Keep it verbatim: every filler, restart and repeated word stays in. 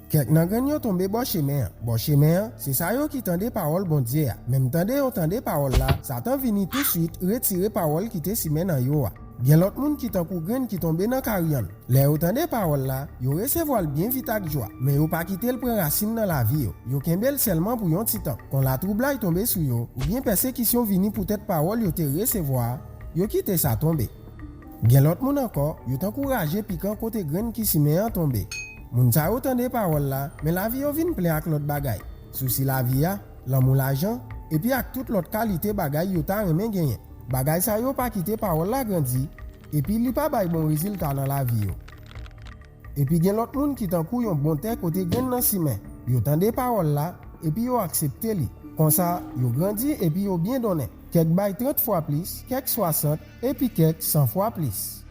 Kèk nan grenn yo tonbe bò chemen an. Bò chemen an, se sa yo ki tande pawòl Bondye a. Menm tande yo tande pawòl la, Satan vini touswit retire pawòl ki te simen nan yo a. Gen lòt moun ki tankou grenn ki tonbe nan karyann. Lè yo tande pawòl la, yo resevwa l byen vit ak jwa, men yo pa kite l pran rasin nan lavi yo. Yo kenbe l sèlman pou yon ti tan. Kon latwoublay tonbe sou yo, oubyen pèsekisyon vini poutèt pawòl yo te resevwa a, yo kite sa tonbe. Gen lòt moun ankò, yo tankou raje pikan kote grenn ki simen an tonbe. Moun sa yo tande pawòl la, men lavi yo vin plen ak lòt bagay. Sousi lavi a, lanmou lajan, epi ak tout lòt kalite bagay yo ta renmen genyen. Bagay sa yo pa kite pawòl la grandi, epi li pa bay bon rezilta nan lavi yo. Epi gen lòt moun ki tankou yon bon tè kote grenn nan simen. Yo tande pawòl la, epi yo aksepte li. Konsa, yo grandi epi yo byen donnen. Kèk bay trant fwa plis, kèk swasant, epi kèk san fwa plis.